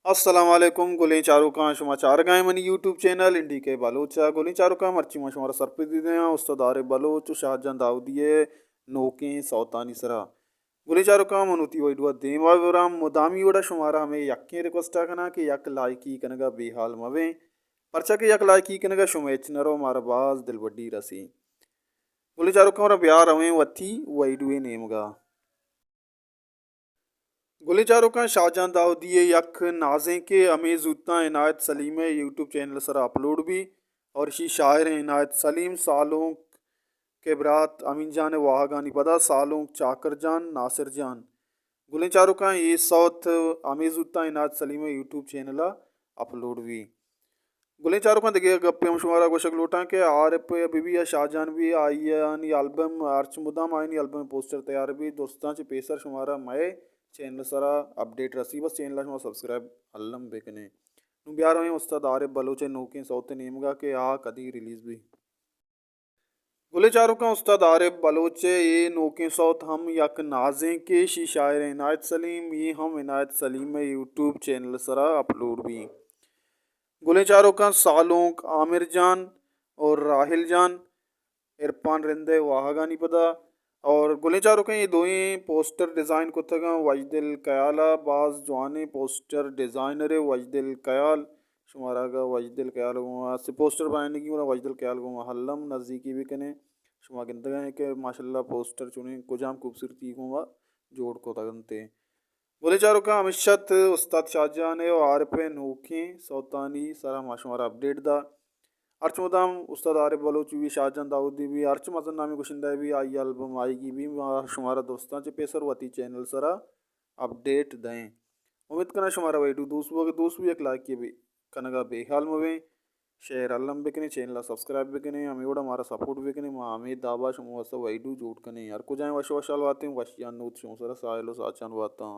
السلام علیکم گلیں چاروکاں، شما چارگائیں منی یوٹیوب چینل انڈی کے بلوچ ءَ۔ گلیں چاروکاں، مرچی ما شمارا سرپدی دیاں استاد عارف بلوچ و شاہجان داؤدی ءِ نوکیں سوتانی سرا۔ گلیں چاروکاں، من وتی ویڈیو ءَ دیما براں، مدامی وڑا شمارا ہمے یکیں ریکویسٹ ءَ کناں کہ یک لائکی کنگا بے حال مبیں، پرچا کہ یک لائکی کنگا شما ہچ نہ رو، مارا باز دلبڈی رسی۔ گلیں چاروکاں، ورا بیا رویں وتی ویڈیو ءِ نیمگا۔ گلیں چاروکاں، شاہجان داؤدی ءِ یک نازینکے ہمے زوتاں عنایت سلیم ءِ یوٹیوب چینل ءِ سرا اپلوڈ بی اور اشی شاعر عنایت سلیم، سالونک کے برات امین جان ءِ واہگانی پدا سالونک چاکر جان، ناصر جان۔ گلیں چاروکاں، اے سوت ہمے زوتاں عنایت سلیم ءِ یوٹیوب چینل ءَ اپلوڈ بی۔ گلیں چاروکاں، دگہ گپے ہم شمارا گوشگ لوٹاں کہ عارف بی بی یا شاہجان بی، آئیانی البم، ہرچ مدام آئیانی البم پوسٹر تیار بی، درستاں چہ پیسر شمارا مئے چینل سرا اپڈیٹ رسی۔ بس چینل ءَ شما سبسکرائب الم بکنے۔ نوں بیا رویں استاد عارف بلوچ ءِ نوکیں سوت ءِ نیمگا کہ آ کدی ریلیز بی۔ گلیں چاروکاں، استاد عارف بلوچ ءِ اے نوکیں سوت ہم یک نازینکے، اشی شاعر عنایت سلیم، اے ہم عنایت سلیم ءِ یوٹیوب چینل سرا اپلوڈ بی۔ گلیں چاروکاں، سالونک عامر جان اور راحل جان، عرفان رند ءِ واہگانی پدا۔ اور گلیں چاروکاں، اے دوئیں پوسٹر ڈیزائن کتگاں وجدل کیال ءَ، باز جوانیں پوسٹر ڈیزائنر ءِ وجدل کیال۔ شمارا اگاں وجدل کیال گوں است پوسٹر بنائینگی، گڑا وجدل کیال گوں الم نزیکی بکنے۔ شما گندگا ہیں کہ ماشاءاللہ پوسٹر چونیں کجام خوبصورتی گوں جوڑ کتگ انت۔ گلیں چاروکاں، ہمیش ات استاد شاہجان ءِ و عارف ءِ نوکیں سوتانی سرا ما شمارا اپڈیٹ دا۔ ہرچ مدام استاد عارف بلوچ بی، شاہجان داؤدی بی، ہرچ مزن نامی گشندہ بی، آئی البم آئیگی بی، ما شمارا درستاں چہ پیسر وتی چینل سرا اپڈیٹ دئیں۔ امید کناں شمارا ویڈیو دوست بوگ، دوست بی یک لائکی بی کنگا بے حال مبیں۔ شیئر الم بکنیں، چینل ءَ سبسکرائب بکنیں، ہمے وڑا مارا سپورٹ بکنیں، ما ہمے دابا شما واسطہ ویڈیو جوڑ کنیں۔ ہر کجائیں وش وشحال باتیں، وشیان نود شما سرا ساہیل و ساچان باتاں۔